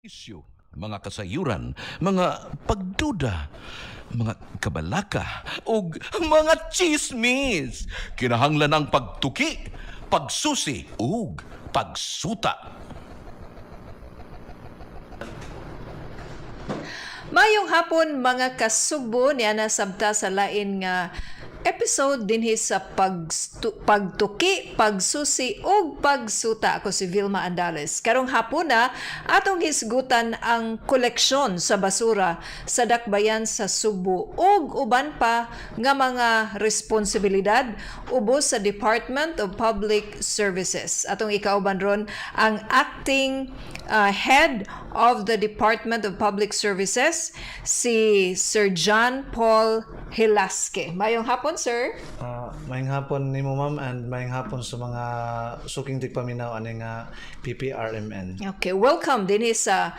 Isyu, mga kasayuran, mga pagduda, mga kabalaka, ug mga chismis. Kinahanglan ang pagtuki, pagsusi, ug pagsuta. Mayong hapon, mga kasugbo, niana sabta sa lain nga episode dinhi sa pagtuki, pagsusi ug pagsuta. Ako si Vilma Andales. Karong hapon na atong hisgutan ang koleksyon sa basura sa dakbayan sa Sugbo ug uban pa nga mga responsibilidad ubos sa Department of Public Services. Atong ikauban ron ang acting head of the Department of Public Services, si Sir John Paul Hilasque. Mayong hapon, sir. Maayong hapon nimo, ma'am, and maayong hapon sa mga suking tigpaminaw ani nga PPRMN. Okay, welcome dinhi sa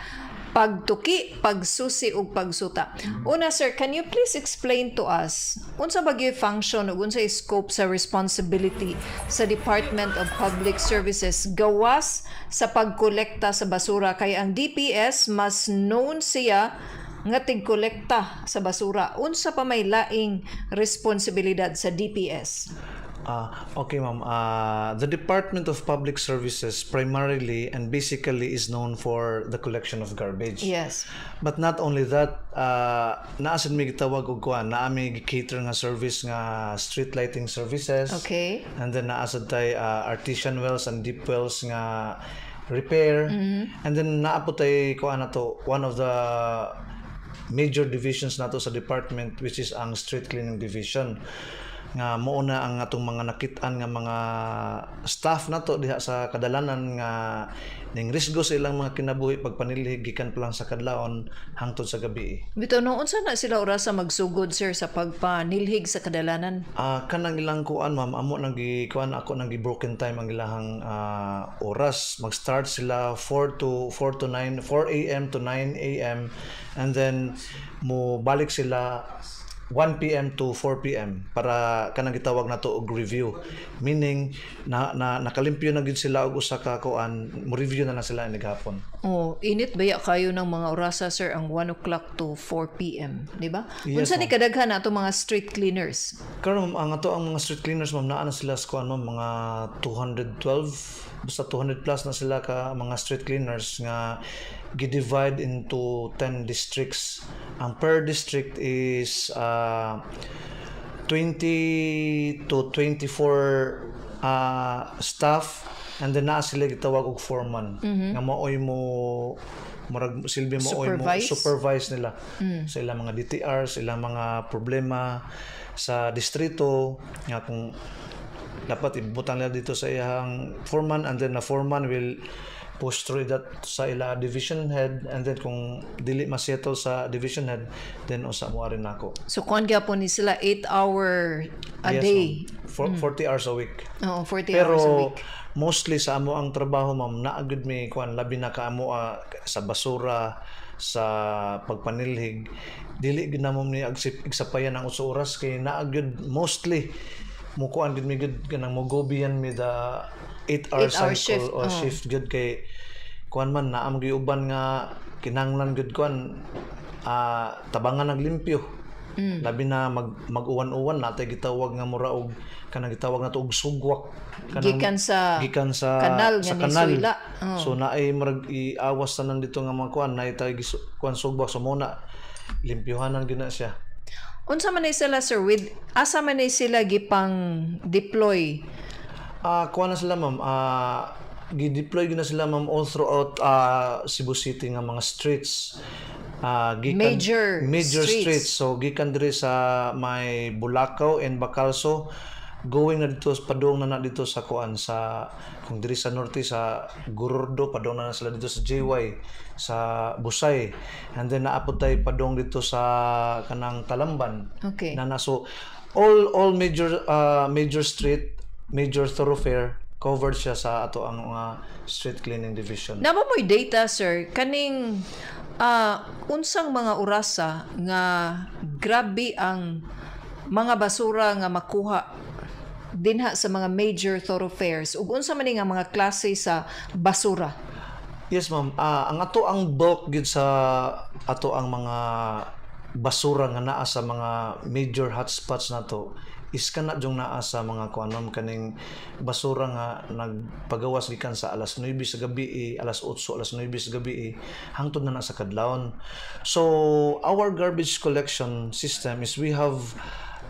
pagtuki, pagsusi ug pagsuta. Una, sir, can you please explain to us unsa ba gyud function ug unsa scope sa responsibility sa Department of Public Services gawas sa pagkolekta sa basura, kay ang DPS mas known siya nga tigkolekta sa basura? Unsa pa may laing responsibilidad sa DPS? Okay, ma'am. The Department of Public Services primarily and basically is known for the collection of garbage. But not only that, naa sad mi gitawag og kuan, naa mi cater nga service nga street lighting services. And then naa sad tay artesian wells and deep wells nga repair. And then naa pod tay kuan nato, one of the major divisions nato sa department, which is ang street cleaning division, nga mao na ang atong mga nakit-an nga mga staff nato diha sa kadalanan nga ning risgo sa ilang mga kinabuhi pagpanilhig gikan pa lang sa kadlawon hangtod sa gabi. Bitaw no, unsa na sila orasa magsugod, sir, sa pagpanilhig sa kadalanan? Kanang ilang kuan, ma'am, amo nang gi kuan, ako nang gi broken time ang ilahang oras. Mag-start sila 4 to 9, 4 a.m. to 9 a.m. and then mo balik sila 1 p.m. to 4 p.m. para kanang gitawag nato og review. Meaning na nakalimpyo na gid sila og usa ka kuan, mo review na lang sila inig hapon. Oh, init baya kayo ng mga orasa, sir, ang 1 o'clock to 4 p.m., di ba? Yes, Unsa ni kadaghan ato mga street cleaners? Karon, ma'am, ang ato ang mga street cleaners, ma'am, naa na sila sa kuan, ma'am, mga 212, basta 200 plus na sila ka mga street cleaners nga gi-divide into 10 districts. Ang per district is 20 to 24 staff and then naa sila gitawag og foreman nga maoy mo murag silbi maoy mo Supervise? Supervise nila sa ilang mga DTR, sa ilang mga problema sa distrito nga kung dapat ibutang nila dito sa iyang foreman, and then the foreman will push through that sa ila division head, and then kung dili ma-settle sa division head, then usa mo rin nako. So kuan gyapon ni sila 8 hour a Yes, day. Ma'am. 40 hours a week. Oo, 40 Pero hours a week. Mostly sa amo ang trabaho, ma'am, naa gud mi kuan, labi na ka amo sa basura, sa pagpanilhig, dili gid namo ni igsapayan ang usa oras kay naa gud mostly mo kuan gud mi gud kanang mo go beyond mi the 8 hour 8-hour cycle shift, o oh. shift gud kay kuan man naa mo uban nga kinahanglan gud kuan tabangan naglimpyo. Labi na mag-uwan-uwan, natay gitawag nga mura og kanang gitawag nato og sugwak. Kanang Gikan sa gikan sa kanal sa nga kanal. nisuila. Oh. So naay murag iawas tanan dito nga mga kuan, naay tay kuan sugwak, so mo na limpyohanan gyud na siya. Unsa man ni sila, sir, with asa man ni sila gipang deploy? Kuan na sila, ma'am. Gi-deploy gyud na sila, ma'am, all throughout Cebu City nga mga streets. Gikan, Major major streets. Streets. So gikan diri sa may Bulacau and Bacalso going na dito, padung na na dito sa kuan, sa kung diri sa norte sa Gorordo, padung na na sila dito sa JY sa Busay, and then naa pod tay padung dito sa kanang Talamban na so all major street, major thoroughfare, covered siya sa ato ang mga street cleaning division. Naa ba mo'y data, sir, kaning unsang mga orasa nga grabe ang mga basura nga makuha dinha sa mga major thoroughfares ug unsa man ni nga mga klase sa basura? Yes, ma'am. Ang ato ang bulk gid sa ato ang mga basura nga naa sa mga major hotspots nato is kana jung naa sa mga kuan, ma'am, kaning basura nga nagpagawas gikan sa alas 9 sa gabi, alas 8, alas 9 sa gabi, hangtod na na sa kadlawon. So our garbage collection system is we have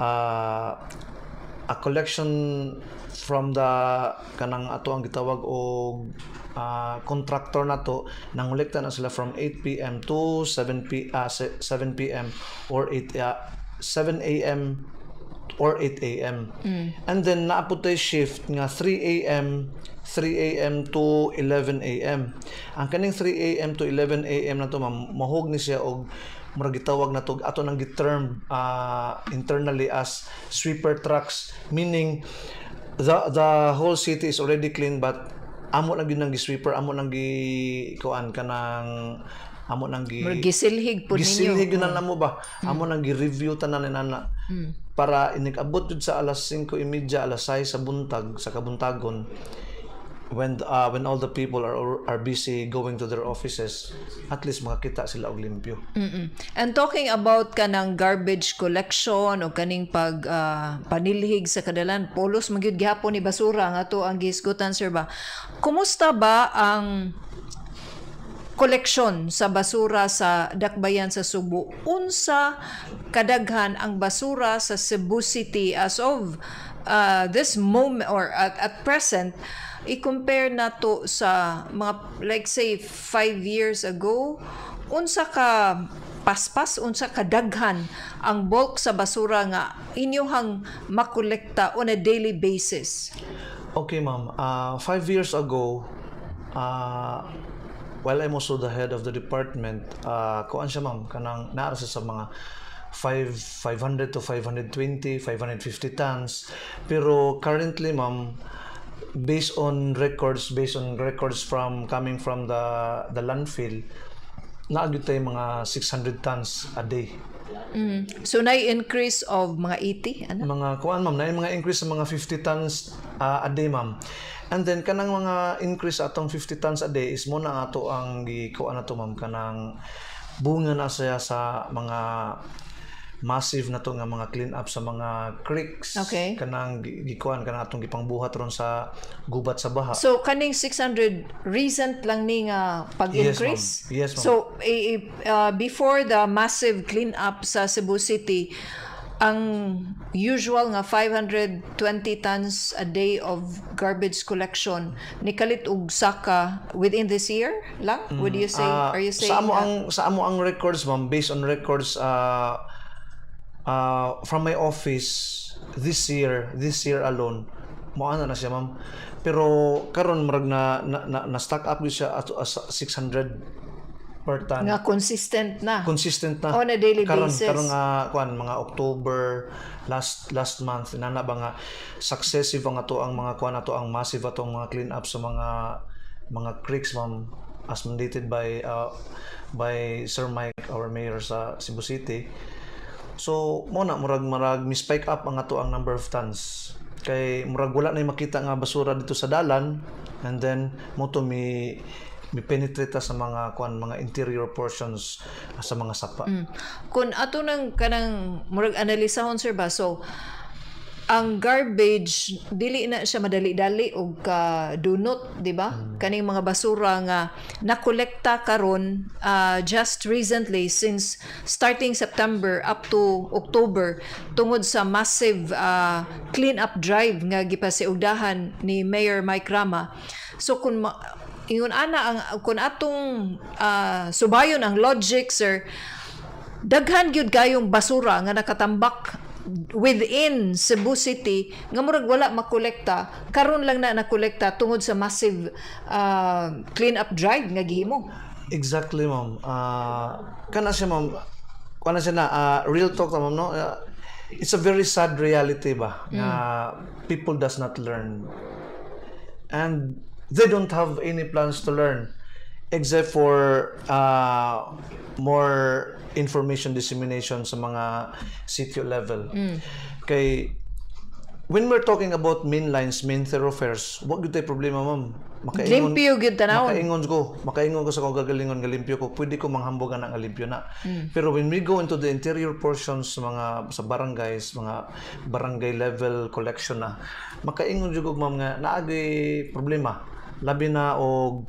a collection from the kanang ato ang gitawag og contractor nato. Nangolekta na sila from 8 p.m. to 7 p.m. or 8 7 a.m. or 8 a.m. And then naa pod tay shift nga 3 a.m. 3 a.m. to 11 a.m. Ang kaning 3 a.m. to 11 a.m. na to, ma'am, mahog ni siya og murag gitawag na to, ato nang giterm internally as sweeper trucks, meaning the whole city is already clean, but amo lang gyud nang gi-sweeper, amo nang gi kuan, kanang amo nang gi Murag gisilhig po ninyo. Gisilhig yun na namo ba, amo nang gi-review tanan ni nana para inig-abot jud sa alas 5:30, alas 6 sa buntag, sa kabuntagon, when all the people are busy going to their offices, at least makakita sila og limpyo. And talking about kanang garbage collection o kaning pag panilhig sa kadalan, pulos man gyud gihapon ni basura nga to ang gihisgutan, sir, ba. Kumusta ba ang koleksyon sa basura sa Dakbayan sa Subo? Unsa kadaghan ang basura sa Cebu City as of this moment or at present, i-compare na to sa mga, like, say, 5 years ago? Unsa ka paspas, unsa kadaghan ang bulk sa basura nga inyohang makolekta on a daily basis? Okay, ma'am. 5 years ago, while I'm also the head of the department, kuan siya, ma'am, kanang naa siya sa mga 5, 500 to 520, 550 tons. Pero currently, ma'am, based on records from coming from the landfill, naa gyud tay mga 600 tons a day. So na increase of mga 80 ano? Mga kuan, ma'am, na mga increase sa mga 50 tons a day, ma'am. And then kanang mga increase atong 50 tons a day is mo na ato ang gikuan nato, ma'am, kanang bunga na siya sa mga massive na to nga mga clean up sa mga creeks, kanang gikuan, kanang atong gipangbuhat ron sa gubat sa baha. So kaning 600, recent lang ni nga pag-increase? Yes, ma'am. Yes, ma'am. So before the massive clean up sa Cebu City, ang usual nga 520 tons a day of garbage collection nikalit og saka within this year lang, would you say? Ah, Are you saying sa amo that? Ang sa amo ang records, ma'am, based on records from my office, this year alone mo ana na siya, ma'am. Pero karon murag na stack up gyud siya ato as 600 per ton. Nga consistent na? Consistent na. On a daily karon, basis. Karon nga kuan, mga October, last last month nana ba nga successive ang ato ang mga kuan ato ang massive atong mga clean up sa mga creeks, ma'am, as mandated by Sir Mike, our mayor sa Cebu City. So mo na murag mi-spike up ang ato ang number of tons kay murag wala na makita nga basura dito sa dalan, and then mo to mi penetrate ta sa mga kuan, mga interior portions sa mga sapa. Kung ato nang kanang murag analisahon, sir, ba, so ang garbage dili na siya madali-dali og kadunot, di ba? Kaning mga basura nga nakolekta karon, just recently, since starting September up to October, tungod sa massive clean up drive nga gipasiugdahan ni Mayor Mike Rama. So kung ingon ana ang kung atong subayon ang logic, sir, daghan gyud kayong basura nga nakatambak within Cebu City nga murag wala makolekta, karon lang na nakolekta tungod sa massive clean up drive nga gihimo. Exactly, ma'am. Kana siya, ma'am. Kana siya na real talk na, ma'am, no. It's a very sad reality ba nga people does not learn. And they don't have any plans to learn except for more information dissemination sa mga city level. Kay we When we're talking about main lines, main thoroughfares, wa gyud tay problema, ma'am. Makaingon Limpyo gyud tanawon. Makaingon ko sa akong kagalingon nga limpyo ko, pwede ko manghambog ana nga limpyo na. Pero when we go into the interior portions, mga sa barangays, mga barangay level collection na, makaingon jud ko, ma'am, nga naagay problema. Labi na og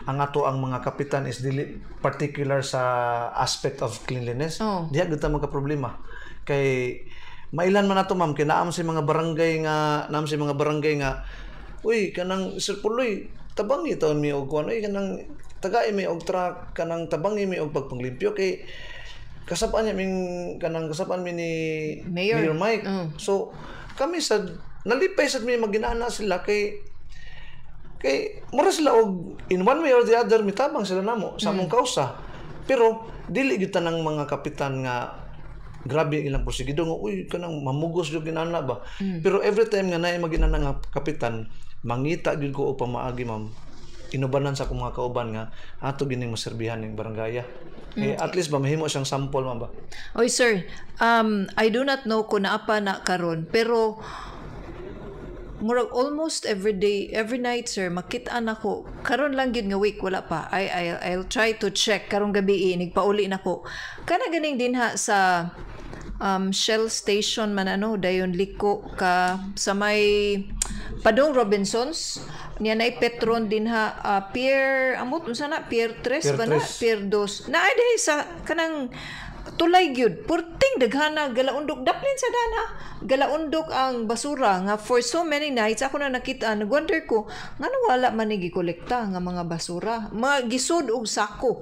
ang ato ang mga kapitan is dili particular sa aspect of cleanliness. Diha gyud ta magka problema. Kay mailan man ato, ma'am, kay naam sa mga barangay nga, "Uy, kanang Sir Puloy, tabangi taon mi og kuan, uy, kanang tagai mi og truck, kanang tabangi mi og pagpanglimpyo kay kasab-an niya ming kanang kasab-an mi ni Mayor." Mayor Mike." So kami sad nalipay sad mi maginana sila kay mura sila og in one way or the other mitabang sila namo sa among kausa. Pero dili gyud tanang mga kapitan nga grabe ang ilang porsigido nga, uy, kanang mamugos jud ginana ba. Pero every time nga naay maginana nga kapitan, mangita gyud ko og pamaagi, ma'am, inubanan sa akong mga kauban nga ato gining maserbihan ning barangaya. Eh, at least ba mahimo siyang sample, ma'am ba. Oy sir, I do not know kung naa pa na karon, pero murag almost every day, every night, sir, makita nako. Karon lang gyud nga week wala pa. I'll try to check karong gabi, nigpauli nako. Kana ganing dinha sa Shell station man ano, dayon liko ka sa may Padong Robinsons niya na Petron dinha, Pier amot unsa na, Pier 3 Pier ba na? Tres. Pier 2 na ay sa kanang tulay gyud, purting daghana, galaundok daplin sa dana, galaundok ang basura nga for so many nights ako na nakita. Nagwonder ko ngano wala man ni gikolekta nga mga basura, mga gisud og sako.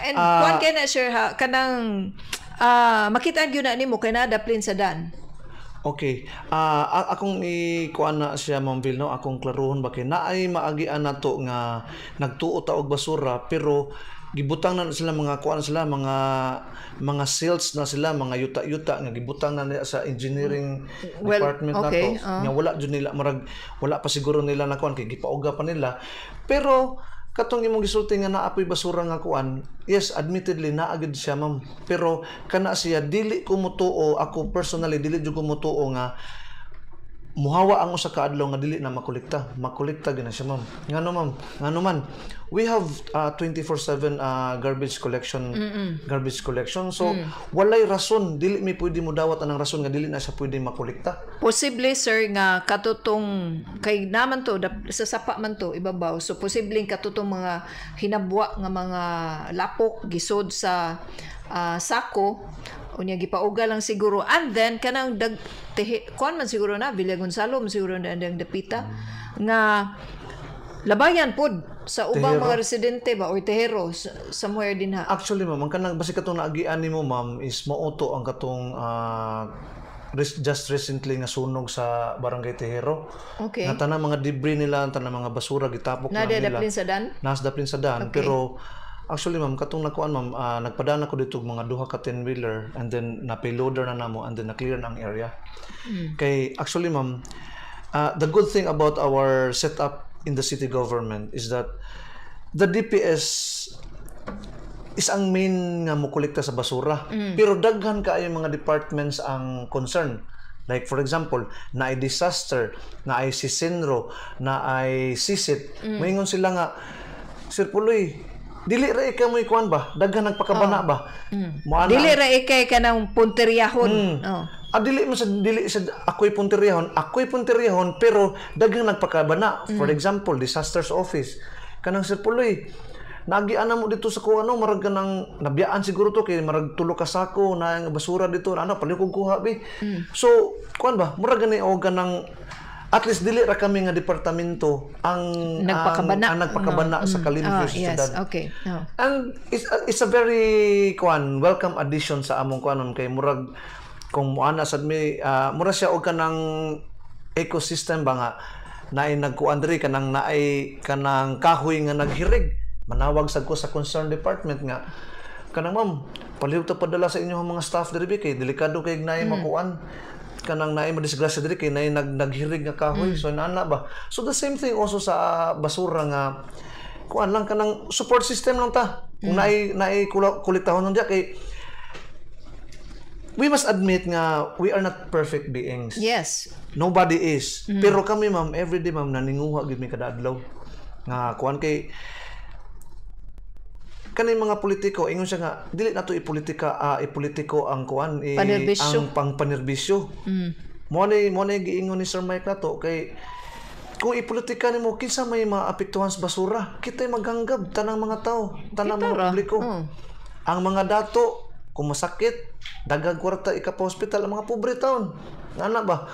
And kuan kay na, sir, ha, kanang makita gyud na nimo kay naa daplin sa dan. Okay. Akong i-kuan na siya, Ma'am Vil, no? Akong klaruhon ba kay naay maagian nato nga nagtuo ta og basura, pero gibutang na sila mga kuan sila, mga silts na sila, mga yuta-yuta nga gibutang na nila sa engineering Well, department nato nga wala jud nila, marag wala pa siguro nila na kuan kay gipauga pa nila. Pero katong imong gisulti nga naa poy basura nga kuan, yes, admittedly naa gid siya, ma'am, pero kana siya dili ko motuo. Ako personally, dili jud ko motuo nga muhawa ang usa ka adlaw nga dili na makolekta. Makolekta gyud na siya, ma'am. Ngano, ma'am? Ngano man we have 24/7 garbage collection, so walay rason, dili mi pwede mo dawat anang rason nga dili na siya pwede makolekta. Posible, sir, nga katutong kay naman to sa sapa man to ibabaw, so posibleng katutong mga hinabwa nga mga lapok gisod sa sako, unya gipauga lang siguro. And then kanang dag tehe, kuan man siguro na Villa Gonzalo man siguro na ang dapita nga labayan pod sa ubang Tehero. Mga residente ba or Tehero, somewhere din ha. Actually, ma'am, ang kanang basi katong naagian nimo, ma'am, is mao to ang katong just recently nga sunog sa Barangay Tejero. Nga tanang mga debris nila, tanang mga basura gitapok Na na nila. daplin sa dan. Nas daplin sa dan, pero actually, ma'am, katong nakuan, ma'am, nagpadana ko dito og mga duha ka 10 wheeler and then na payloader na namo and then na clear na ang area. Kay actually, ma'am, the good thing about our setup in the city government is that the DPS is ang main nga mokolekta sa basura. Pero daghan kaayo mga departments ang concern. Like for example, naay disaster, naay CENRO, naay SyCIT. Moingon sila nga, "Sir Puloy, dili ra ikaw mo'y kuan ba? Daghan nagpakabana ba?" Moana Dili ra ikay kanang punteryahon. Oh. Ah, dili mo sa dili sa ako'y punteryahon, pero daghang nagpakabana. For example, disasters office. Kanang, "Sir Puloy, nagian na mo dito sa kuha no, marag kanang nabiyaan siguro to kay marag tulo ka sako na nga basura dito, ano, palihog kuha bi." So, kuan ba, murag gani og kanang at least dili ra kami nga departamento ang Nagpakabana. ang nagpakabana sa kalimpyo sa Ah, yes, syudad. okay. And it's a very kuan welcome addition sa among kuanon kay murag kung muana sad mi, mura siya og kanang ecosystem ba nga naay nagkuan diri, kanang naay kanang kahoy nga naghirig, manawag sad ko sa concerned department nga kanang, "Ma'am, palihog ta padala sa inyong mga staff diri bi kay delikado kay naay makuan, kanang naay madisgrasya diri kay naay naghirig nga kahoy." So nana ba, so the same thing also sa basura nga kuan lang, kanang support system lang ta kung naay kuliktahon diya kay We must admit nga we are not perfect beings. Nobody is. Pero kami, ma'am, everyday, ma'am, naninguha gyud mi kada adlaw. Nga kuan kay kaning mga politiko, ingon siya nga dili nato ipolitika, ipolitiko ang kuan i, Panerbisyo. Ang pangpanerbisyo. Mo ni giingon ni Sir Mike nato kay kung ipolitika nimo, kinsa may maapektuhan sa basura? Kita'y maghanggab, tanang mga tao, tanang Kita mga ra. publiko. Ang mga dato, kung masakit, daghang kwarta ika pa hospital. Ang mga pobre taon ana ba?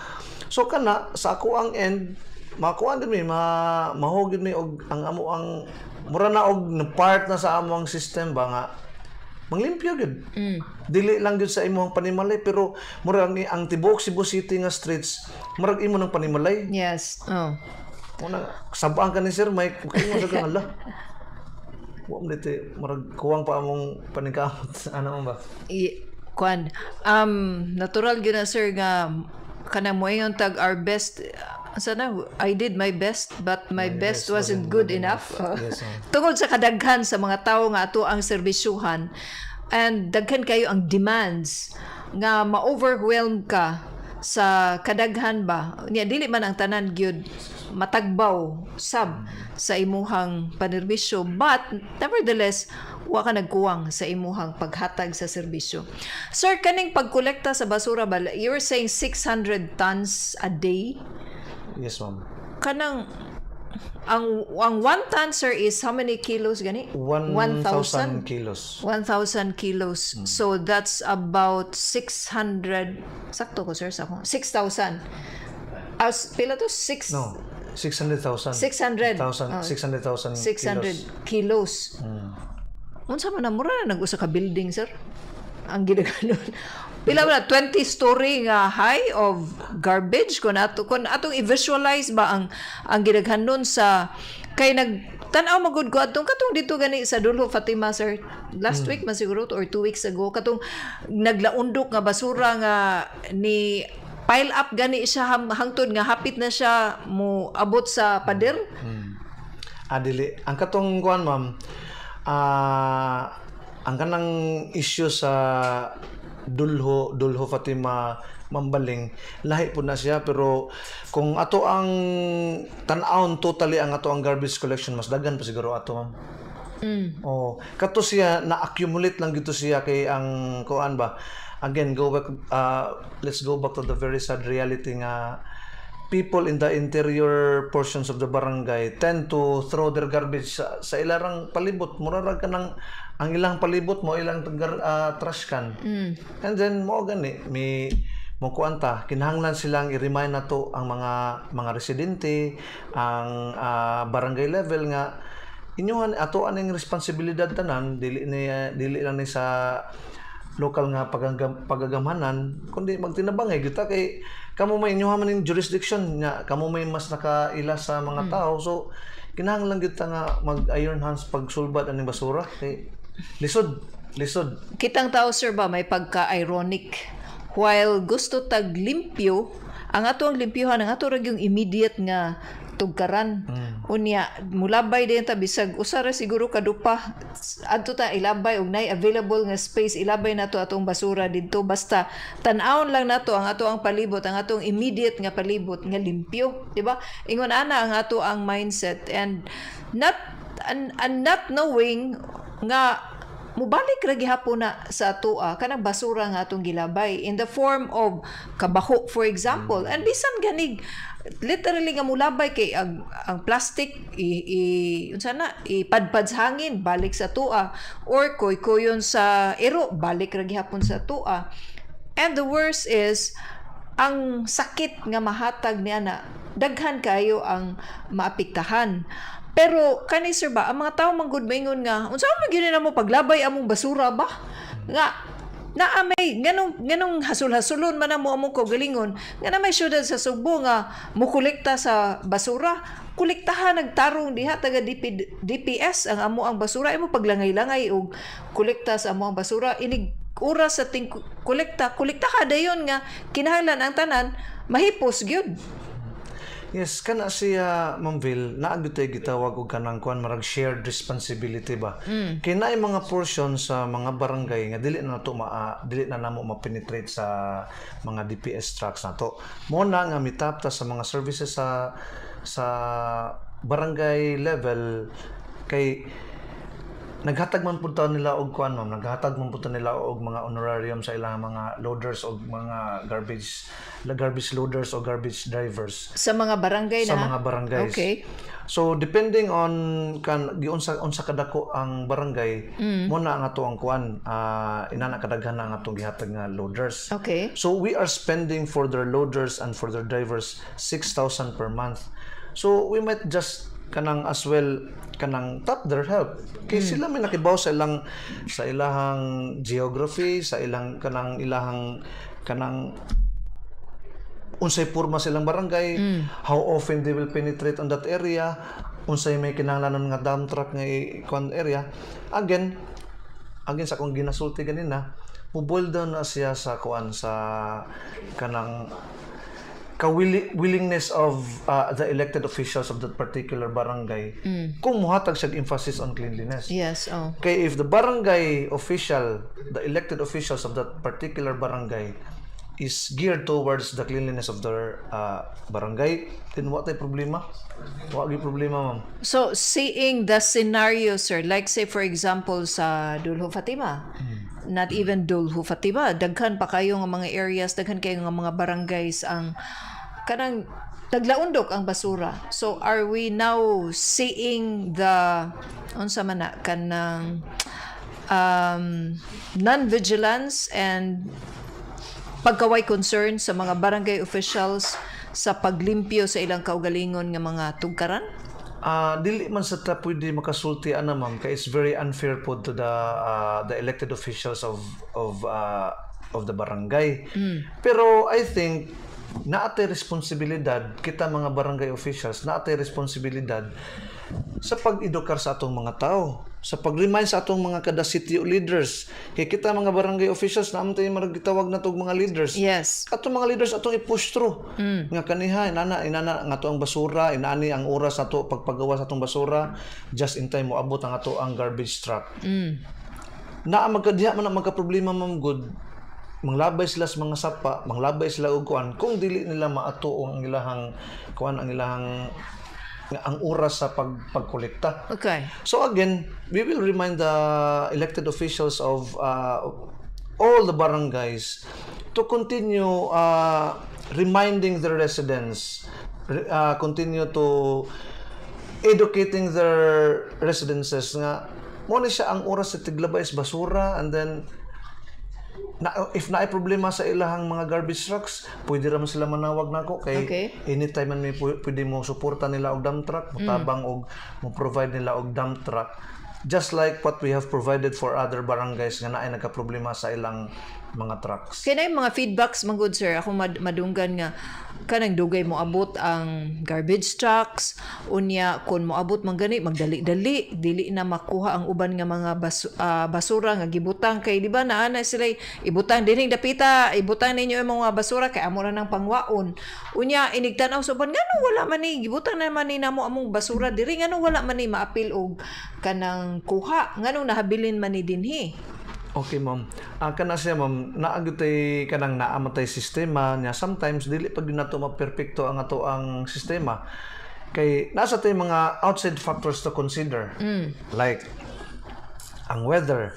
So kana sa ako ang end, makuan din mi, mahugid mi og ang amo ang mura na og na part na sa amo ang system ba nga manglimpyo gyud. Dili lang gyud sa imong panimalay, pero mura ang tibuok Cebu City nga streets murag imo ng panimalay. Muna sabaan ka ni Sir Mike, kay mo sa kang ala. Wa mo dito, murag kuwang pa among paningkamot, ano mo ba? Kwan, natural gyud na, sir, nga kanang moingon tag our best, sana I did my best but my best wasn't good enough. Yes, ma'am. Tungod sa kadaghan sa mga tawo nga ato ang serbisyuhan and daghan kayo ang demands nga ma-overwhelm ka sa kadaghan ba niya. Dili man ang tanan gyud matagbaw sab sa imuhang panerbisyo, but nevertheless wa ka nagkuwang sa imuhang paghatag sa serbisyo. Sir, kaning pagkolekta sa basura ba, you were saying 600 tons a day? Yes, ma'am. Kanang ang 1 ton, sir, is how many kilos gani? 1,000 kilos. 1,000 kilos. So that's about 600. Sakto ko, sir, sa ako. 6,000. As pila to? 6 No, 600,000. 600. Thousand, 600,000. 600 kilos. Unsa man na, mura na nag-usa ka building, sir. Ang ginaganon. Pila ba na 20 story nga high of garbage kung atong i-visualize ba ang gidaghanon sa kay nag tan-aw magud ko atong katong dito gani sa Dulho Fatima, sir, last week man siguro to or 2 weeks ago, katong naglaundok nga basura nga ni pile up gani siya hangtod nga hapit na siya mo abot sa pader. Ah, dili. Ang katong kuan, ma'am, ang kanang issue sa Dulho Fatima, Mambaling, lahi po na siya, pero kung ato ang tan-awon totally ang ato ang garbage collection, mas daghan pa siguro ato, ma'am. Oh, kato siya na-accumulate lang gito siya kay ang kuan ba. Again, go back let's go back to the very sad reality nga people in the interior portions of the barangay tend to throw their garbage sa ilarang palibot. Mura ra kanang ang ilang palibot mo ilang trash can. And then mo gani mi mo kuan ta, kinahanglan silang i-remind nato ang mga residente, ang barangay level nga inyuhan ato aning responsibilidad tanan, dili lang ni sa lokal nga pagagamhanan kundi magtinabangay gyud ta kay kamo may inyuha man ning jurisdiction nga kamo may mas nakaila sa mga tao. So kinahanglan gyud ta nga mag iron hands pagsulbad aning basura kay lisod lisod. Kitang tao, sir, ba may pagka-ironic. While gusto tag limpyo, ang ato ang limpyuhan, ang ato ra yung immediate nga tugkaran. Unya mulabay din ta bisag usa ra siguro kadupa, adto ta ilabay og nay available nga space, ilabay nato atong basura didto, basta tan-awon lang nato ang ato ang palibot, ang atong immediate nga palibot nga limpyo, di ba? Ingon ana ang ato ang mindset and not knowing nga mubalik ra gihapon na sa atoa kanang basura nga atong gilabay in the form of kabaho, for example. And bisan ganig literally nga mulabay kay ang plastic i unsa na, ipadpad sa hangin, balik sa atoa, or koy-koyon sa iro, balik ra gihapon sa atoa. And the worst is ang sakit nga mahatag niya na daghan kayo ang maapektahan. Pero kani, sir, ba ang mga tao man gud maingon nga unsa man gyud na mo paglabay among basura ba, nga naa may nganong hasul-hasulon man amo among kaugalingon nga na may syudad sa Sugbo nga mukolekta sa basura? Kolektahan nagtarong diha taga DPS ang amo ang basura. Imo paglangay-langay og kolekta sa amo ang basura, inig oras sa ting kolekta, kolekta ka dayon nga kinahanglan ang tanan mahipos gyud. Yes, kana siya, Ma'am Vil, naa gyud tay gitawag og kanang kuan, marag shared responsibility ba. Kay naay mga portion sa mga barangay nga dili na namo ma-penetrate sa mga DPS trucks nato. Mo na nga mitap ta sa mga services sa barangay level kay naghatag man pud ta nila og kuan, ma'am, naghatag man pud ta nila og mga honorarium sa ilang mga loaders og mga garbage garbage loaders o garbage drivers. Sa mga barangay sa na? Mga barangays. So depending on kan giunsa unsa kadako ang barangay, mo na ang ato ang kuan, inana kadaghan na ang atong gihatag nga loaders. So we are spending for their loaders and for their drivers 6,000 per month. So we might just kanang as well kanang tap their help. Kay sila may nakibaw sa ilahang geography, sa ilang kanang ilahang kanang unsay porma silang barangay, how often they will penetrate on that area, unsay may kinahanglanon nga dump truck nga kuan area. Again, again sa akong ginasulti ganina, mo-boil down na siya sa kuan, sa kanang ka willingness of the elected officials of that particular barangay kung muhatag siya emphasis on cleanliness. Kay if the barangay official, the elected officials of that particular barangay is geared towards the cleanliness of their barangay, then wa tay problema. Wa gyud problema, ma'am. So, seeing the scenario, sir, like say for example sa Duljo Fatima, not even Duljo Fatima, daghan pa kayo nga mga areas, daghan kayo nga mga barangays ang kanang taglaundok ang basura. So, are we now seeing the unsa man na kanang non-vigilance and pagkaway concern sa mga barangay officials sa paglimpyo sa ilang kaugalingon nga mga tugkaran? Ah, dili man sa ta pwede makasulti ana, ma'am, kay it's very unfair po to the elected officials of the barangay. Pero I think naatay responsibilidad kita mga barangay officials, naatay responsibilidad sa pag-edukar sa atong mga tao, sa pag-remind sa atong mga kada sitio leaders. Kay kita mga barangay officials, naa man tay marag gitawag na tog mga leaders. Atong mga leaders atong i-push through. Nga kaniha inana inana nga ato ang basura, inaani ang oras nato pagpagawa sa atong basura, just in time moabot ang ato ang garbage truck. Naa magkadiha man ang magka problema, ma'am, good. Manglabay sila sa mga sapa, manglabay sila og kuan kung dili nila maato ang ilahang kuan, ang ilahang ang oras sa pagkolekta. So again, we will remind the elected officials of all the barangays to continue reminding their residents, continue to educating their residences nga mo ni siya ang oras sa tiglabay is basura, and then na, if naay problema sa ilahang mga garbage trucks, pwede ra man sila manawag nako kay anytime man may pwede mo suporta nila og dump truck, motabang og mo provide nila og dump truck just like what we have provided for other barangays nga naay nagka-problema sa ilang mga trucks. Kaya na yung mga feedbacks man good, sir, ako madunggan nga kanang dugay mo abot ang garbage trucks, unya kun moabot man gani magdali-dali, dili na makuha ang uban nga mga basura nga gibutang, kay di ba naa na sila ibutang dinhing dapita, ibutang ninyo ang mga basura kay amo ra nang pangwaon. Unya inigtan-aw sa uban, ngano wala man ni gibutang na man ni namo among basura diri, ngano wala man ni maapil og kanang kuha, ngano nahabilin man ni dinhi? Okay, ma'am. Ah, kana siya, ma'am, naa gyud tay kanang naa man tay sistema niya. Sometimes dili pa gyud nato ma-perpekto ang ato ang sistema. Kay nasa tay mga outside factors to consider. Like ang weather.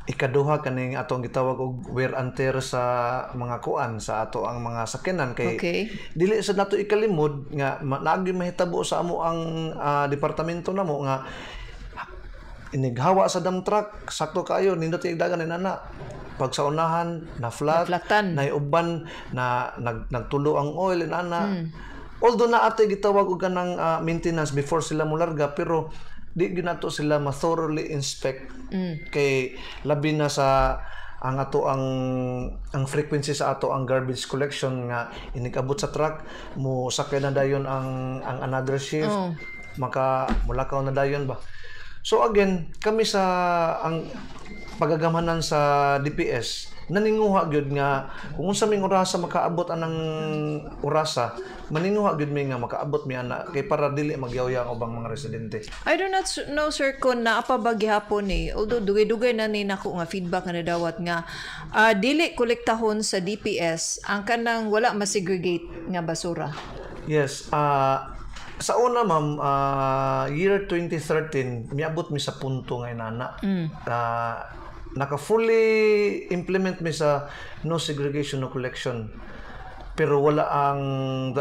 Ikaduha, kaning atong gitawag og wear and tear sa mga kuan, sa ato ang mga sakyanan kay dili sa nato ikalimod nga naa gyud mahitabo sa amo ang departamento namo nga inighawa sa dump truck, sakto kayo, nindot yung dagan ni nana, pag sa unahan na flat, Na-flatan. Na uban na nagtulo ang oil inana. Although naa tay gitawag og kanang maintenance before sila mularga, pero di gyud nato sila ma-thoroughly inspect kay labi na sa ang ato ang frequency sa ato ang garbage collection nga inig-abot sa truck, mo sakay na dayon ang another shift, maka mulakaw na dayon ba. So again, kami sa ang pagagamhanan sa DPS Naninguha gyud nga kung unsa ming orasa makaabot anang orasa, maninguha gyud mi nga makaabot mi ana kay para dili magyawya ang ubang mga residente. I do not know, sir, kung naa pa ba gihapon ni, although dugay-dugay na ni nako nga feedback nga nadawat nga dili kolektahon sa DPS ang kanang wala masegregate nga basura. Yes, sa una, ma'am, year 2013, miabot mi sa punto nga inana. Naka fully implement mi sa no segregation, no collection. Pero wala ang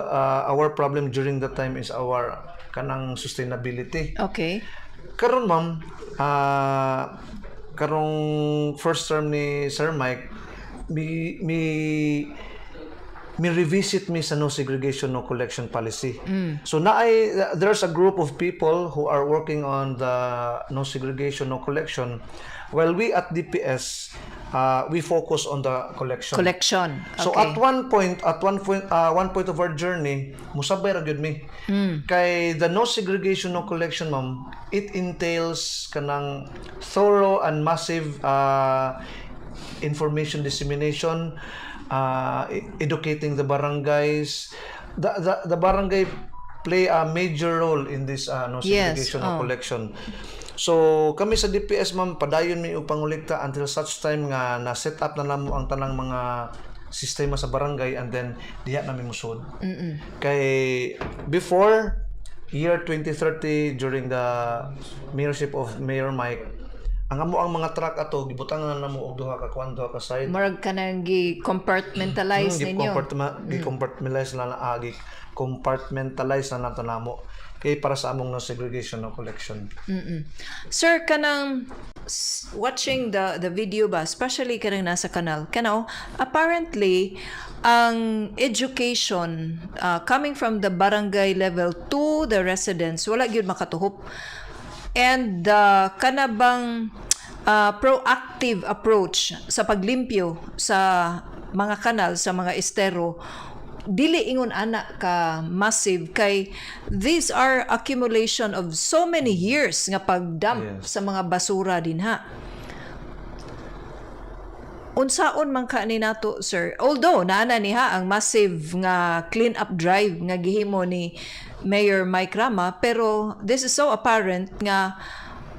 our problem during that time is our kanang sustainability. Karon, ma'am, karong first term ni Sir Mike, mi revisit mi sa no segregation, no collection policy. So naay there's a group of people who are working on the no segregation, no collection, while we at DPS, we focus on the collection. Collection. So at one point of our journey, musabay ra gyud mi. Kay the no segregation, no collection, ma'am, it entails kanang thorough and massive information dissemination, educating the barangays. The barangay play a major role in this no segregation, no collection. So kami sa DPS, ma'am, padayon mi og pangolekta until such time nga na set up na namo ang tanang mga sistema sa barangay and then diha na mi musod. Kay before year 2030, during the mayorship of Mayor Mike, ang amo ang mga truck ato gibutangan na namo og duha ka kuan, duha ka side. Murag kanang gi-compartmentalize ninyo. Gi-compartmentalize na nato namo kay para sa among no segregation, no collection. Sir, kanang watching the video ba, especially kanang nasa kanal, kanaw, apparently ang education coming from the barangay level to the residents wala gyud makatuhop. And kana bang proactive approach sa paglimpyo sa mga kanal, sa mga estero, dili ingon ana ka massive kay these are accumulation of so many years nga pagdump sa mga basura dinha. Unsaon man ka ni nato, sir? Although naa na niha ang massive nga clean up drive nga gihimo ni Mayor Mike Rama, pero this is so apparent nga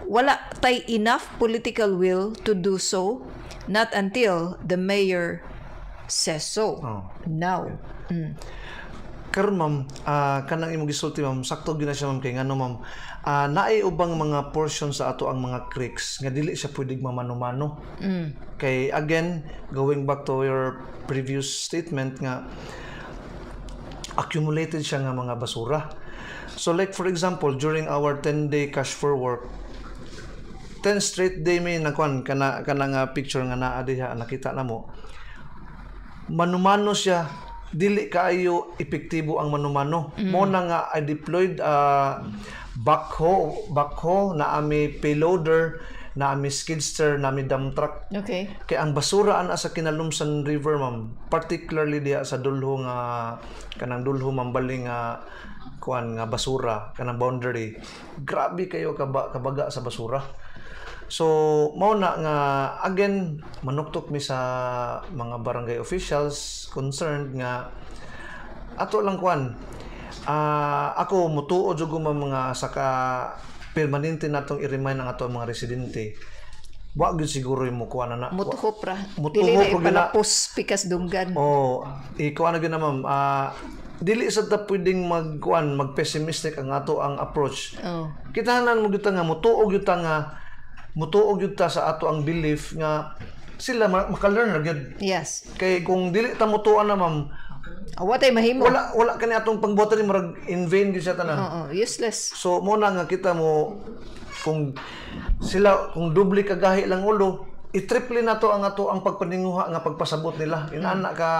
wala tay enough political will to do so, not until the mayor says so now. Karon, ma'am, kanang imong gisulti, ma'am, sakto gyud na siya, ma'am, kay ngano, ma'am, naay ubang mga portion sa ato ang mga creeks nga dili siya pwedeng mamano-mano. Kay again, going back to your previous statement nga accumulated siya nga mga basura. So like for example, during our 10-day cash for work, 10 straight day may nakuan kana kana nga picture nga naa diha, nakita na mo. Manumano siya, dili kaayo epektibo ang manumano. Mo na nga I deployed backhoe, backhoe na ami payloader, na ami skidster, na ami dump truck. Kay ang basura ana sa Kinalumsan River, ma'am, particularly diha sa Dulho nga kanang Dulho Mambaling nga kuan nga basura, kanang boundary. Grabe kayo kabaga sa basura. So mao na nga again manuktok mi sa mga barangay officials concerned nga ato lang kuan. Ako mutuo jud ko, ma'am, mga saka permanente natong i-remind ang ato ang mga residente. Wa gyud siguro yung mukuan na. Mutuhop ra. Mutuhop Dili na ra gyud na. ipalapos pikas dunggan. Oh, ikuan na gyud na, ma'am. Dili sa ta pwedeng magkuan, mag-pessimistic ang ato ang approach. Kinahanglan mo gyud ta nga mutuo gyud ta nga mutuo gyud ta sa ato ang belief nga sila maka-learn ra gyud. Kay kung dili ta mutuan na, ma'am, Wa tay mahimo. Wala wala kani atong pangbuhatan ni murag in vain gyud siya tanan. Oo, useless. So mo na nga kita mo kung sila kung doble kagahi lang ulo, i-triple na to ang ato ang pagpaninguha nga pagpasabot nila. Inana ka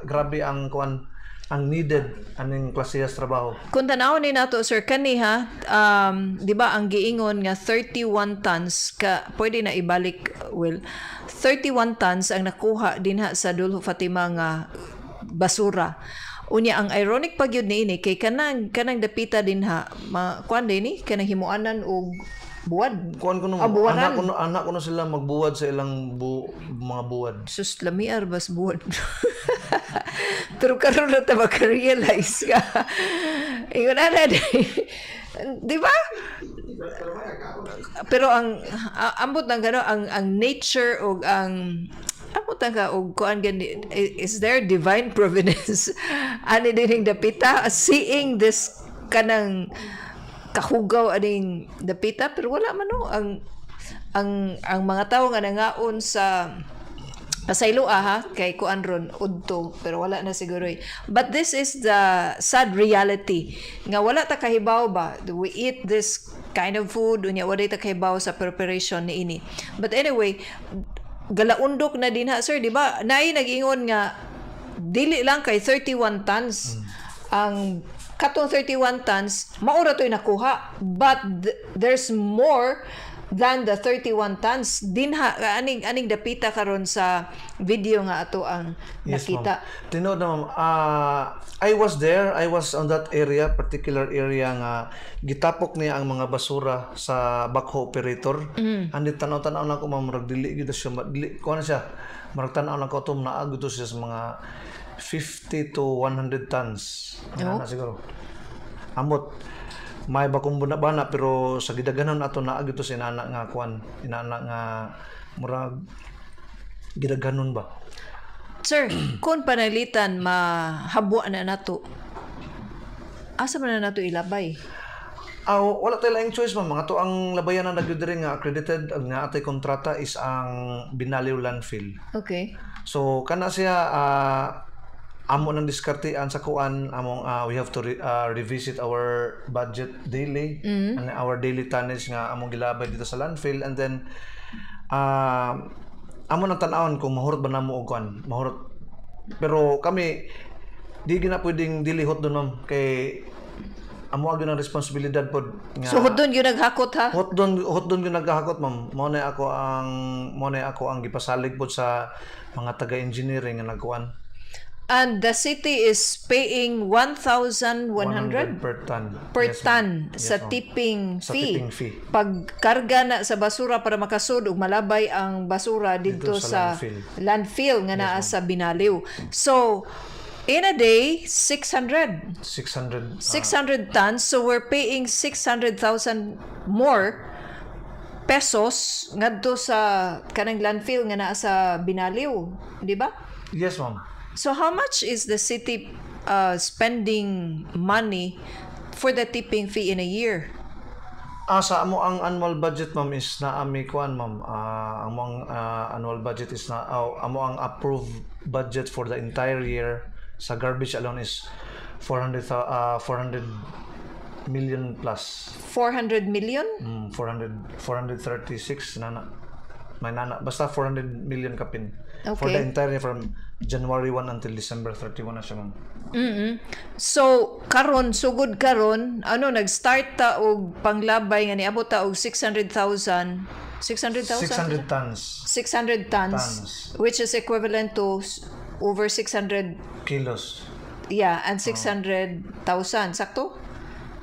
grabe ang kuan, ang needed aning klase sa trabaho. Kung tan-awon ni nato, sir, kaniha, di ba ang giingon nga 31 tons ka pwede na ibalik, well, 31 tons ang nakuha dinha sa Dulho Fatima nga basura. Unya ang ironic pa gyud niini kay kanang kanang dapita dinha ma kuan din ni kanang himuanan og Buwad. Kuan ko no, Ah, buwanan. Anak ko no sila magbuwad sa ilang mga buwad. Sus, lamiar bas buwad. Pero karon na ta maka-realize ka. Ingon ana di ba? Pero ang ambot ng gano ang nature og ang ambot ang ka og kuan gani, is there divine providence ani dining dapita, seeing this kanang kahugaw aning dapita? Pero wala man, no, ang mga tawo nga nangaon sa pasaylo ha, kay kuan ron udto, pero wala na siguro eh. But this is the sad reality nga wala ta kahibaw ba. We eat this kind of food, unya wala ta kahibaw sa preparation niini. But anyway, galaundok na din ha, sir, di ba? Naay nag-ingon nga dili lang kay 31 tons ang katong 31 tons mao ra to'y nakuha, but there's more than the 31 tons dinha aning dapita karon sa video nga ato ang Yes, nakita. Ma'am. Tinuod na, ma'am. Ah, I was there. I was on that area, particular area nga gitapok niya ang mga basura sa backhoe operator. And tanaw-tanaw na ko, ma'am, murag dili gyud siya, dili kuan siya. Murag tanaw na ko to, naa gyud to siya sa mga 50 to 100 tons. Ano na siguro. Amot may bakong bana, pero sa gidaganon ato naa gyud to sa inana nga kuan, inana nga murag gidaganon ba. Sir, kung panalitan mahabwa na nato, asa man na nato ilabay? Ah, wala tayo laing choice, ma'am. Mga to ang labayan na nagyud diri nga accredited ang nga atay kontrata is ang Binaliw Landfill. So kana siya, amo nang diskartean sa kuan among we have to revisit our budget daily and our daily tonnage nga among gilabay dito sa landfill, and then amo nang tan-awon kung mahurot ba namo og kuan, mahurot. Pero kami di gina pwedeng dili hotdon, ma'am, kay amo gyud ang responsibilidad pod nga. So hotdon gyud naghakot ha? Hotdon gyud naghakot, ma'am. Mao na ako ang gipasalig pod sa mga taga-engineering nga nagkuan. And the city is paying 1,100 per ton. Per Yes, ma'am. ton sa Ma'am. Tipping Sa fee. Tipping fee. Pagkarga na sa basura para makasud ug malabay ang basura didto Dito sa sa landfill. Landfill nga naa sa Binaliw. So in a day, 600. 600. 600 tons. So we're paying 600,000 more pesos ngadto sa kanang landfill nga naa sa Binaliw, di ba? Yes, ma'am. So how much is the city spending money for the tipping fee in a year? Ah, sa amo ang annual budget, ma'am, is naa mi kuan, ma'am. Ah, amo ang annual budget is na oh, amo ang approved budget for the entire year sa garbage alone is 400 million plus. 400 million? 400 436 nana. May nana basta 400 million kapin. For the entire year from January 1 until December 31 na siya, ma'am. So karon, sugod karon, ano, nag-start ta og panglabay nga niabot ta og 600,000, 600,000. 600 tons. 600 tons, Tons. Which is equivalent to over 600 kilos. Yeah, and 600,000, sakto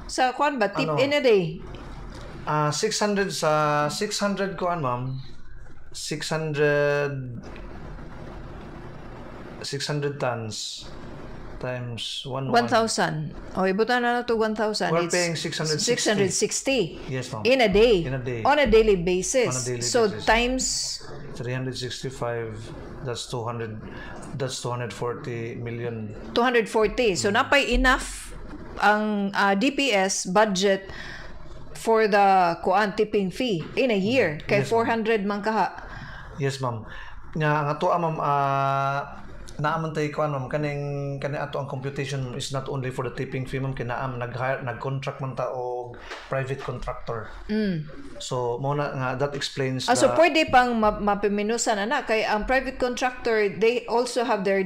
sa kwan ba, tip Ano? in a day. Ah, 600 sa 600 kuan, ma'am. 600 600 tons times 1 1,000. O, ibutan na to 1,000. We're It's paying 660. 660. Yes, ma'am. In a day. In a day. On a daily basis. On a daily So, basis. Times 365, that's 200, that's 240 million. 240. So, napay enough ang DPS budget for the kuan tipping fee in a year. Kay 400 man kaha. Yes, ma'am. Nga ang ato, ma'am, naa man tay kuan, ma'am, kaning kaning ato ang computation is not only for the tipping fee, ma'am, kay naa man nag-hire, nag-contract man ta og private contractor. So mao na nga that explains Ah, so the pwede pang mapiminusan ana kay ang private contractor, they also have their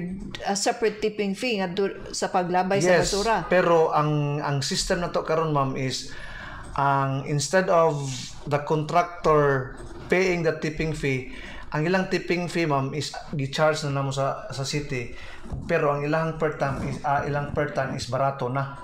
separate tipping fee ngadto sa paglabay sa Yes, basura. pero ang system na to karon, ma'am, is ang instead of the contractor paying the tipping fee, Ang ilang tipping fee, ma'am, is gi-charge na namo sa city, pero ang ilang per ton is ilang per ton is barato na.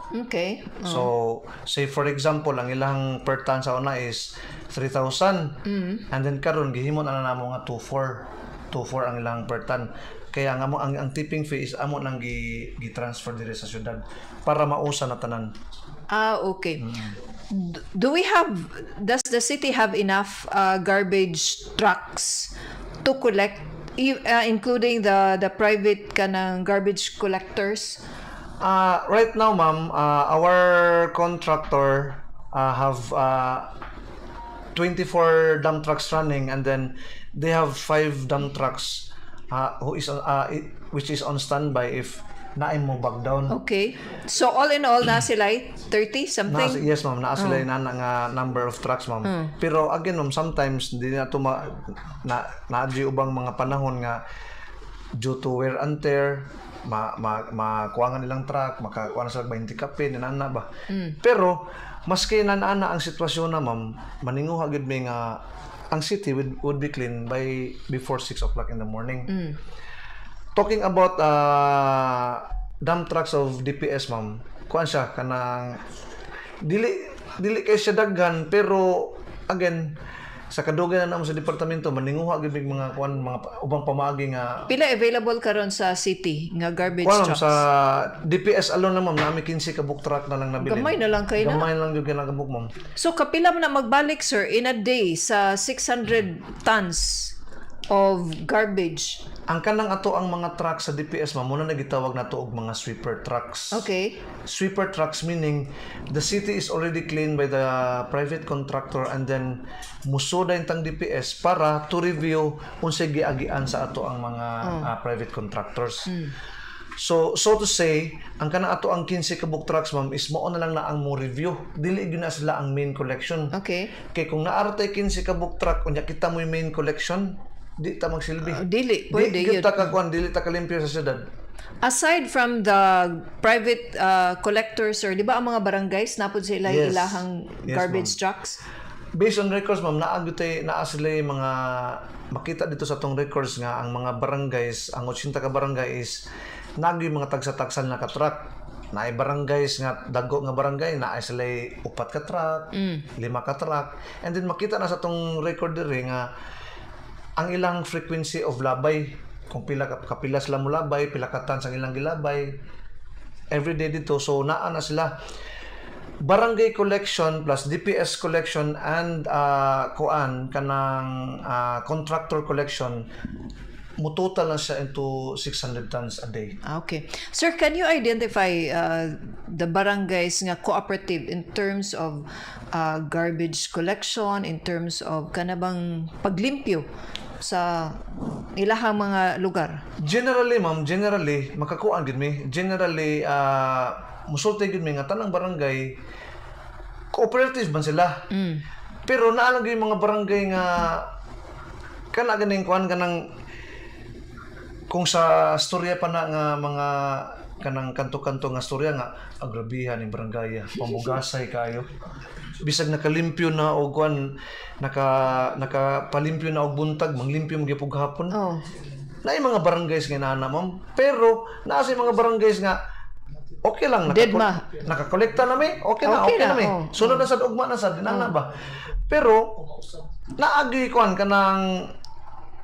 So, say for example, ang ilang per ton sa una is 3,000. And then karon gihimo na namo nga 2,4. 2,4 ang ilang per ton. Kaya ang amo ang tipping fee is amo nang gi-transfer diri sa syudad para mausa na tanan. Ah, okay. Do we have, does the city have enough garbage trucks to collect, including the private kanang garbage collectors? Right now, ma'am, our contractor have 24 dump trucks running, and then they have five dump trucks who is on, which is on standby if naay mo back down. Okay. So all in all, na sila 30 something? Yes, ma'am, naa sila na nga number of trucks, ma'am. Pero again, ma'am, sometimes di na to ma, na naa ubang mga panahon nga due to wear and tear ma ma makuha nga nilang truck, makakuha na sila 20 kapin inana ba. Pero maski nanana ang sitwasyon na, ma'am, maninguha gyud mi nga ang city would be clean by before 6 o'clock in the morning. Talking about dump trucks of DPS, ma'am, kuan siya kanang dili dili kay siya daghan, pero again, sa kadugay na namo sa departamento, maninguha gyud mig mga kuan, mga ubang pamaagi nga Pila available karon sa city nga garbage kuan, ma'am, trucks? Sa DPS alone na, ma'am, nami 15 ka book truck na lang nabilin. Gamay na lang kay na. Gamay na lang gyud kay kabuk, ma'am. So kapila man na magbalik, sir, in a day sa 600 tons of garbage? Ang kanang ato ang mga truck sa DPS, ma'am, muna nagitawag nato og mga sweeper trucks. Sweeper trucks meaning the city is already cleaned by the private contractor and then musuda tang DPS para to review unsay giagian sa ato ang mga private contractors. So to say, ang kana ato ang 15 ka book trucks, ma'am, is mao na lang na ang mo review. Dili gyud na sila ang main collection. Kay kung naa ra tay 15 ka book truck unya kita mo yung main collection, di ta magsilbi. Dili pwede Di yun. gyud ta kakuan, dili ta kalimpyo sa syudad. Aside from the private collectors, sir, di ba ang mga barangays napod sila ilahang garbage trucks? Based on records, ma'am, naa gyud tay naa sila yung mga makita dito sa atong records nga ang mga barangays, ang 80 ka barangay is naa gyud mga tagsa-tagsan na ka truck. Naay barangays nga dago nga barangay, naay sila upat ka truck, lima ka truck. And then makita na sa atong record diri nga ang ilang frequency of labay, kung pila ka kapila sila molabay, pila ka tons ang ilang gilabay every day dito. So naa na sila barangay collection plus DPS collection and kuan kanang contractor collection, mutotal na siya into 600 tons a day. Ah, okay. Sir, can you identify the barangays nga cooperative in terms of garbage collection, in terms of kanabang paglimpyo sa ilahang mga lugar? Generally, ma'am, generally makakuan gid mi. Generally musulti gid mi nga tanang barangay cooperative man sila. Pero naa lang gyud mga barangay nga kana ganing kuan, kanang kung sa storya pa na nga mga kanang kanto-kanto nga storya nga ang grabihan ning barangay, pamugasay kayo, bisag nakalimpyo na og kuan, nakapalimpyo na og buntag, manglimpyo man gyud hapon. Naay mga barangays nga inana, ma'am, pero naa sa mga barangays nga okay lang. Dead ma. Nakakolekta na mi, okay na. Okay Okay, na, na, mi. Sunod na sad, ugma na sad, inana ba. Pero naagi kuan kanang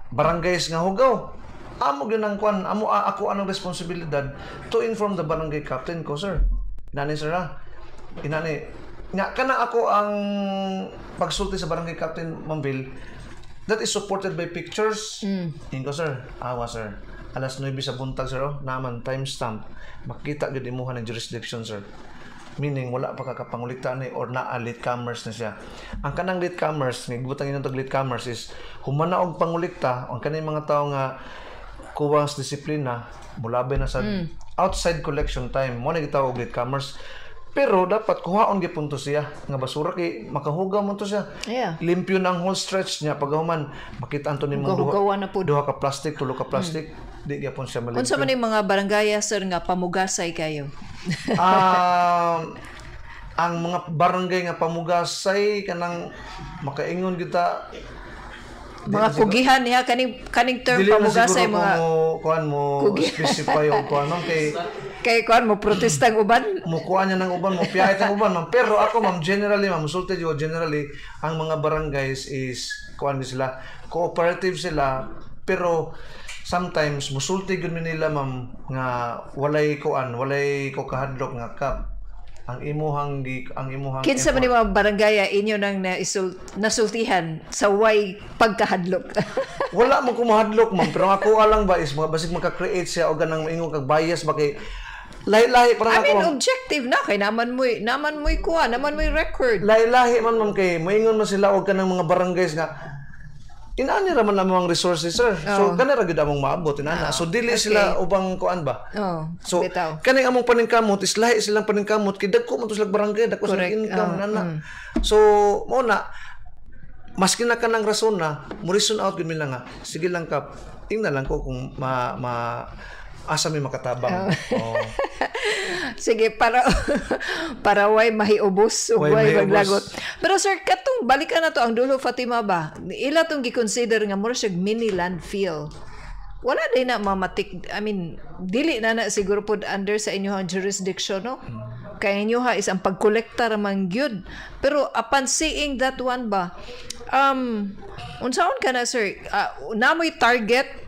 barangays nga hugaw. Amo gyud ang kuan, amo ako anong responsibilidad to inform the barangay captain ko, "Sir, inani, sir, ha, inani nga." Kana ako ang pagsulti sa barangay captain, Ma'am Bill, that is supported by pictures. Ingo, "Sir, awa sir, alas 9 sa buntag, sir, oh, naman timestamp, makita gyud imuha ng jurisdiction, sir," meaning wala pa kakapangulikta ni or naa latecomers na siya. Ang kanang latecomers nga gibutang inong tag latecomers is humana og pangulikta ang kaning mga tawo nga kuwang sa disiplina, mulabay na sa outside collection time mo na gitawag og latecomers. Pero dapat kuhaon gyapon to siya nga basura kay makahugaw man to siya. Limpyo na ang whole stretch niya, pagkahuman makita anto nimong duha, Hugaw-hugawan na pud. duha ka plastic, tulo ka plastic, di gyapon siya malimpyo. Unsa man yung mga barangaya, sir, nga pamugasay kayo? Ang mga barangay nga pamugasay, kanang makaingon kita Mga kugihan niya kaning term Dili na pamugasay siguro mga ko mo kuan mo specify og kuan, ma'am, kay kay kuan mo protestang uban. Mo kuan niya ng uban, mo piyahit ng uban, ma'am. Pero ako, ma'am, generally, ma'am, musulti jud ko, generally ang mga barangays is kuan sila, cooperative sila, pero sometimes musulti gyud mi nila, ma'am, nga walay kuan, walay ko kahadlok nga kap ang imuhang gi ang imuhang Kinsa man ni mga barangay inyo nang nasultihan sa way pagkahadlok? Wala mo kumahadlok, ma'am, pero ang ako lang ba is mga basig maka-create siya og ganang maingon kag bias ba kay lahi-lahi parang I ako mean, ma'am, objective na kay naman mo'y kuha, naman mo'y record. Lahi-lahi man, ma'am, kay moingon man sila og kanang mga barangays nga inani ra man among resources, sir. So kani ra gyud among maabot inana. So dili sila ubang kuan ba. So bitaw. Kaning among paningkamot is lahi silang paningkamot kay dagko man to sila barangay, dagko silang income nana. So mao na maski na kanang rason na mo reason out gyud mi lang nga sige lang kap, tingnan lang ko kung ma, ma asa mi makatabang. Oh. Sige, para way mahiubos ug Way way mahiubos. maglagot. Pero sir, katong balikan na to ang Dulo Fatima ba? Ila tong gi-consider nga mura siya mini landfill. Wala din na mamatik. I mean, dili na na siguro pod under sa inyong jurisdiction, no? Kay inyo ha is ang pagkolekta ra man gyud. Pero upon seeing that one ba, unsaon ka na, sir? Namoy target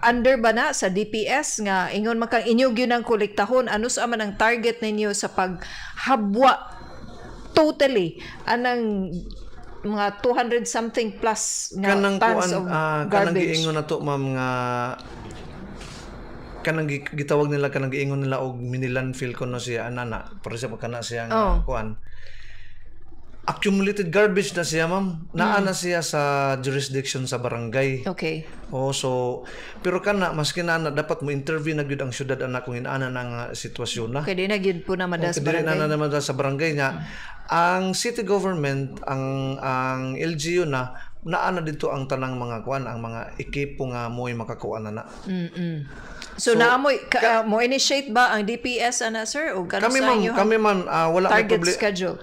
under ba na sa DPS nga ingon man kang inyo gyud ang kolektahon, ano sa man ang target ninyo sa paghabwa totally anang mga 200 something plus nga Kanang tons kuan of kanang garbage? Giingon na to, ma'am, nga kanang gitawag nila, kanang giingon nila og mini landfill kuno siya anana, pero siya kana siya nga kuan, accumulated garbage na siya, ma'am, naa na siya sa jurisdiction sa barangay. Oh, so pero kana maski na ana, dapat mo intervene na gyud ang syudad ana kung inaana na nga sitwasyon na. Okay, di na gyud po na madas Okay, dili barangay. na naman sa barangay niya. Ang city government, ang LGU na naa na dito ang tanang mga kuan, ang mga ekipo nga mo'y makakuan na na. So, naamoy mo initiate ba ang DPS ana, sir, o kano Kami sa ma'am, inyo kami man wala may target problema. schedule?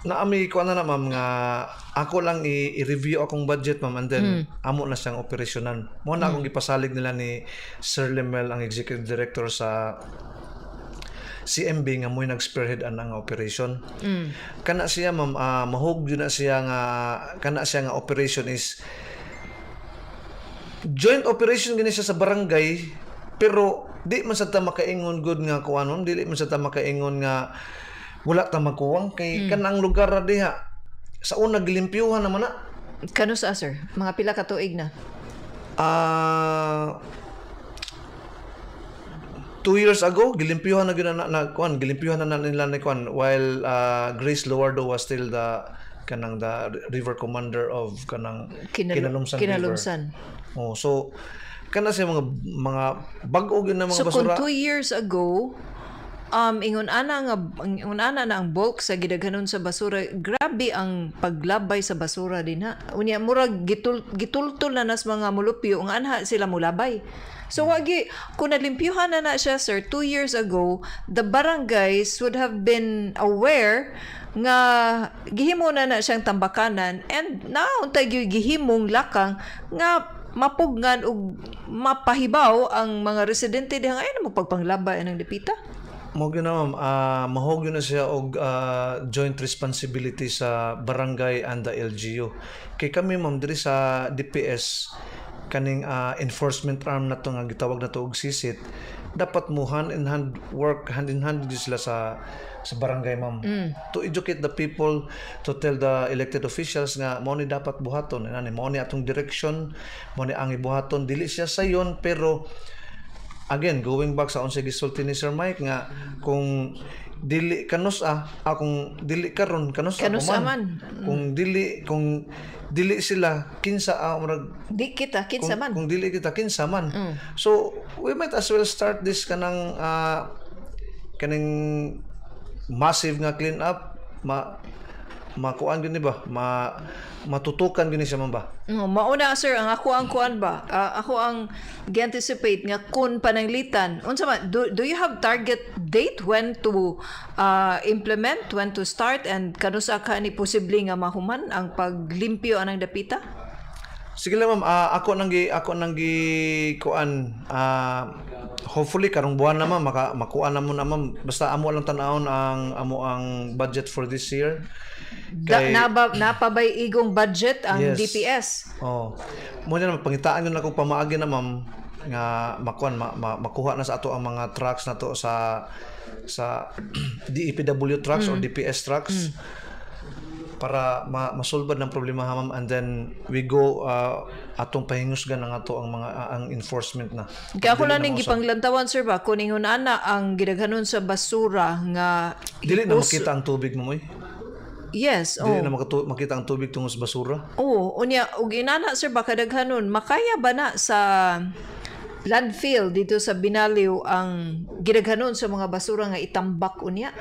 Naami kuan na na, ma'am, nga ako lang i-review akong budget, ma'am, and then amo na siyang operasyonan. Mo na akong gipasalig nila ni Sir Lemel, ang executive director sa CMB, nga mo'y nag-spearhead anang operation. Kana siya, ma'am, mahug yun na siya nga kana siya nga operation is joint operation gini siya sa barangay, pero di man sa ta makaingon good nga kuan, ma'am, dili man sa ta makaingon nga wala ta magkuwang kay kanang lugar ra diha sa una gilimpyuhan naman na. Kano sa, sir? Mga pila ka tuig na? 2 years ago gilimpyuhan na gyud na kuan, gilimpyuhan na nila ni kuan while Grace Luardo was still the kanang the river commander of kanang Kinalumsan River. Kinalumsan. Oh, so kana siya mga bag-o gyud na mga So kung basura. 2 years ago, ingon ana na ang bulk sa gidaghanon sa basura, grabe ang paglabay sa basura din ha. Unya murag gitultol na nas mga mulupyo nga anha sila mulabay. So wagi kung nalimpyuhan na na siya, sir, 2 years ago, the barangays would have been aware nga gihimo na na siyang tambakanan and nauntay gyud gihimong lakang nga mapugnan og mapahibaw ang mga residente diha nga ay mo pagpanglabay anang dipita. Mo gyud na, ma'am, mahog gyud na siya og joint responsibility sa barangay and the LGU. Kay kami, ma'am, diri sa DPS, kaning enforcement arm na to nga gitawag na to og sisit, dapat mo hand in hand work, hand in hand gyud sila sa barangay, ma'am, to educate the people, to tell the elected officials nga mao ni dapat buhaton inani, mao ni atong direction, mao ni ang ibuhaton. Dili siya sayon, pero again, going back sa unsay gisulti ni Sir Mike nga kung dili kanus kung dili karon kanus Kanus man. man. Kung dili sila, kinsa murag Di kita kinsa man. Kung dili kita, kinsa man? So we might as well start this kanang kaning massive nga clean up, ma makuan gyud ni ba, ma matutukan gyud ni siya, man ba. Mauna sir, ang ako ang kuan ba? Ako ang gi-anticipate nga kun pananglitan. Unsa man, do you have target date when to implement, when to start, and kanusa ka ni posible nga mahuman ang paglimpyo anang dapita? Sige lang, ma'am, ako nang gi kuan, hopefully karong buwan na, ma'am, makuha na mo na, ma'am. Basta amo lang tan-awon ang amo ang budget for this year. Naba, napabay igong budget ang Yes. DPS. Oh. Mo na pangitaan yun ako pamaagi na, ma'am, nga makuan makuha na sa ato ang mga trucks na to sa DEPW trucks or DPS trucks para masolbad ng problema ha, ma'am, and then we go atong pahingusgan ang ato ang mga ang enforcement na. Kaya ako Dili lang na ning mausab. Gipanglantawan, sir, ba kung ingon ana ang gidaghanon sa basura nga Dili na makita ang tubig mo, oy. Dili na makita ang tubig tungod sa basura. Oh, unya ug inana, sir, ba kadaghanon, makaya ba na sa landfill dito sa Binaliw ang gidaghanon sa mga basura nga itambak unya?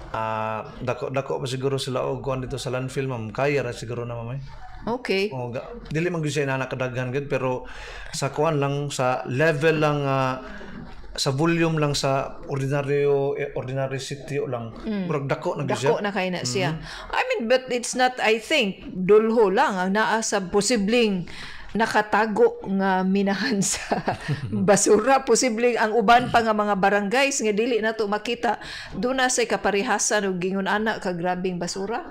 Ah, dako dako pa siguro sila og kuan dito sa landfill, ma'am. Kaya ra siguro na, ma'am, eh. Oh, dili man gyud siya inana kadaghan gyud, pero sa kuan lang, sa level lang, sa volume lang sa ordinaryo eh, ordinary city lang, murag dako na gyud siya. Dako na kay na siya. I mean, but it's not, I think, Dulho lang ang naa sa posibleng nakatago nga minahan sa basura. Posibleng ang uban pa nga mga barangays nga dili na to makita, doon na say kaparihasan og gingon ana ka grabing basura.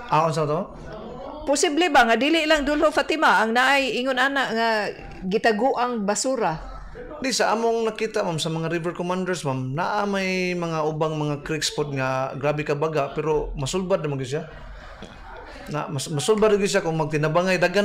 Ah, unsa to? Posible ba nga dili lang Dulho, Fatima ang naay ingon ana nga gitago ang basura? Di sa among nakita, ma'am, sa mga river commanders, ma'am, naa may mga ubang mga creeks pod nga grabe ka baga, pero masulbad naman gyud siya. Na masulbad gyud siya kung magtinabangay daghan.